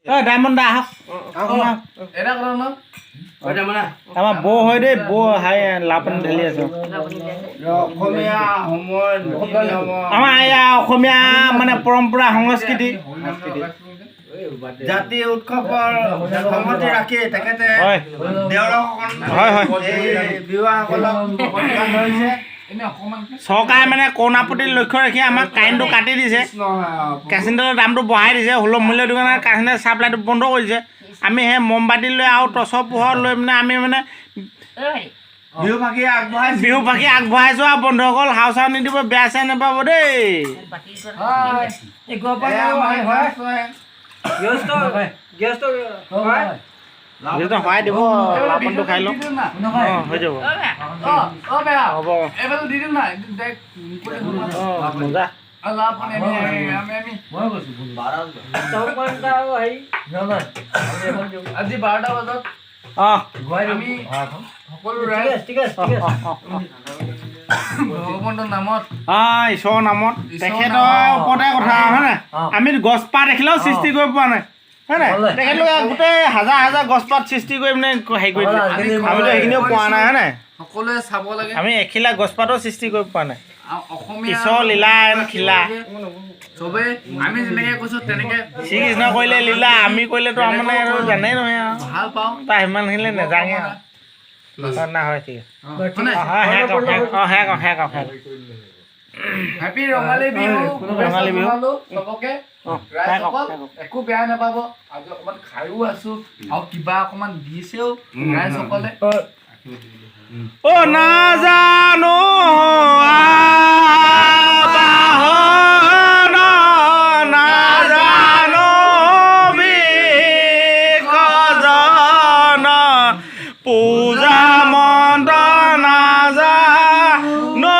ঐ ডায়মণ্ড দা, আহক। এটা কথা ন। আমাৰ বৌ হয় দেই, বৌ। হাই, লাও পানী ঢালি আছো। অসমীয়া সময় নীতি নিয়মৰ আমাৰ এয়া অসমীয়া মানে পৰম্পৰা, সংস্কৃতি। জাতি উৎসৱৰ সংগতি ৰাখি তেখেতে দেওৰসকল হয় হয় এই বিবাহসকলক যোগান ধৰিছে। এনে অকণমান। চৰকাৰে মানে কৰোণাৰ প্ৰতি লক্ষ্য ৰাখি আমাক কাৰেণ্টটো কাটি দিছে, কেৰাচিন তেলৰ দামটো বঢ়াই দিছে, সুলভ মূল্যৰ দোকানত কেৰাচিন তেল চাপ্লাইটো বন্ধ কৰিছে। আমি সেই মমবাতি লৈ আৰু টৰ্চৰ পোহৰ লৈ মানে আমি মানে বিহু ফাঁকি আগবঢ়াইছে। বিহু ফাঁকি আগবঢ়াইছোঁ। আৰু বন্ধুসকল, হাও চাও নিদিব, বেয়া চেয়া নাপাব দেই। এয়া আমাৰ গৃহস্থই। যিহেতু সহায় দিব, লাও পানীটো খাই লওঁ। অঁ, হৈ যাব। অ বেয়া। হ'ব। এইফালে দি দিম না। অঁ, মজা। লাভ পানী আমি আমি আজি 12টা বজাত আমি সকলো ৰাইজ ভগৱন্তৰ নামত, অঁ, ঈশ্বৰৰ নামত। ঈশ্বৰৰ তেখেতৰ নামত। ওপৰতে কথা, হয় নাই? আমি গছপাত এখিলাও সৃষ্টি কৰিব পৰা নাই, হয় নাই? তেখেতলোকে গোটেই হাজাৰ হাজাৰ গছপাত সৃষ্টি কৰি মানে হেৰি কৰি দিলে। আমিতো সেইখিনিও পোৱা নাই, হয় নাই? সকলোৱে চাব লাগে। আমি এখিলা গছপাতো সৃষ্টি কৰিব পৰা নাই। অসমীয়া ঈশ্বৰৰ লীলা এন খিলা। চবে আমি যেনেকে কৈছো তেনেকে। শ্ৰীকৃষ্ণ কৰিলে লীলা, আমি কৰিলেতো মানে আৰু জানেই নহয় আৰু। ভাল পাওঁ। তাৰ সিমানখিনি নেজানে আৰু। অ, না, হয়, ঠিক আছে। হয়। অ, হয়, সেয়া কওক, সেয়া কওক। অ, সেয়া কওক, সেয়া কওক, সেয়া কওক। হেপী ৰঙালী বিহু। ৰঙালী বিহু। জনালো চবকে। অ, সেয়া কওক, ৰাইজসকল, সেয়া কওক। একো বেয়া নাপাব, আজি অকণমান খায়ো আছো আৰু কিবা অকণমান দিছেও ৰাইজসকলে। ও নাজানো আবাহন, নাজানো বিসৰ্জন, পূজা মন্ত্ৰ নাজানো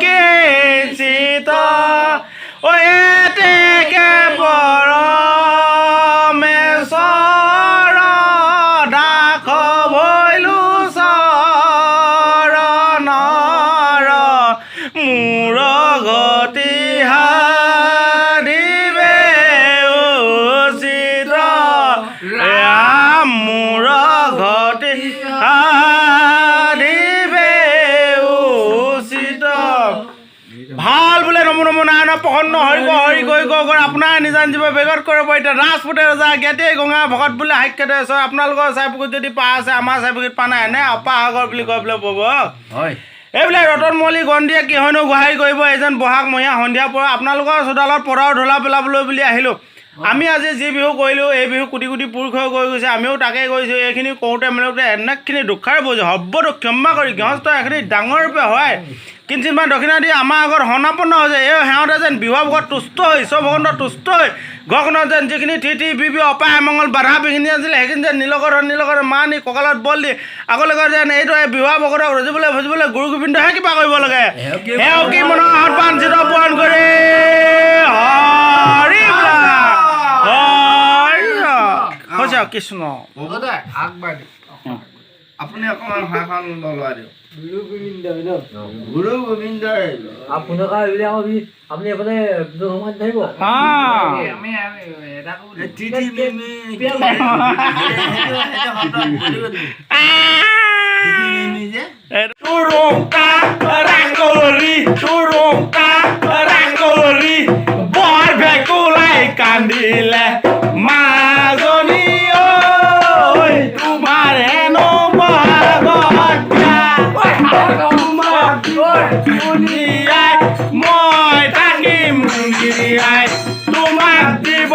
কিঞ্চিত, ও এতেকে পৰমেশ্বৰ দাস ভৈলো চৰণৰ, মোৰ গতি সাধিবে উচিত, ৰাম, মোৰ গতি সাধিবে উচিত। ভাল বোলে। নমো নমো নাৰায়ণ, প্ৰসন্ন হৰি হৰি গৈ গৈ গৈ আপোনাৰ নিজান জীৱ বেগত কৰিব। এতিয়া ৰাজপুতে ৰজা জ্ঞাতি গঙা ভকত বোলে সাক্ষাতে ছয়। আপোনালোকৰ চাইপুখুৰীত যদি পা আছে, আমাৰ চাইপুখুৰীত পা নাই, এনে অপাসাগৰ বুলি কয় বোলে বব। এইবিলাক ৰতন মলি গন্ধিয়ে কিহনো গোহাৰি কৰিব। এইজন বহাগ মহীয়া সন্ধিয়া পৰা আপোনালোকৰ চোতালত পদাৰ ধূলা পেলাবলৈ বুলি আহিলোঁ। আমি আজি যি বিহু কৰিলোঁ, এই বিহু কোটি কোটি পুৰুষ হৈ গৈ গৈছে, আমিও তাকে কৰিছোঁ। এইখিনি কৰোঁতে মেলোঁতে এনেখিনি দুখাৰে বৈছোঁ, সৰ্বদোষ ক্ষমা কৰি গৃহস্থ এখিনি ডাঙৰ ৰূপে হয় কিঞ্চিতমান দক্ষিণা দি আমাৰ আগত শৰণাপন্ন হৈছে। এই সেওঁতে যেন বিবাহ ভগত তুষ্ট হৈ, ঈশ্বৰ ভগৱন্ত তুষ্ট হৈ ঘৰখনত যেন যিখিনি থি থি বি বি অপায় মংগল বাধা বিঘিনি আছিলে, সেইখিনি যেন নীলকৰ নীলকৰ মা নি কঁকালত বল দি আগলৈকে যেন এইদৰে বিবাহ ভগতক ৰজিবলৈ ভজিবলৈ গুৰু গোবিন্দহে কিবা কৰিব লাগে। সেও কি মনৰ বাঞ্ছিত পূৰণ কৰি হৰি বোলা হৰি হৈছে কৃষ্ণ। আগবাঢ়ি। আপুনি অকণমান ভাষণ ললাই দিয়ক। গুৰু গোবিন্দই। আপুনি এইফালে সময়ত থাকিব। আমি আমি এটা ক'ব। টি টি মি মি, সেইটো শব্দ বুজি গ'লি? টি টি মি মি যে তুৰুকা ৰাঙলী, তুৰুকা ৰাঙলী, বৰ ভেকুলাই কান্দিলে মাজনী ঐ, তোমাৰ হেনো বহাগত বিয়া। মই থাকিম গিৰিয়াই তোমাক দিব।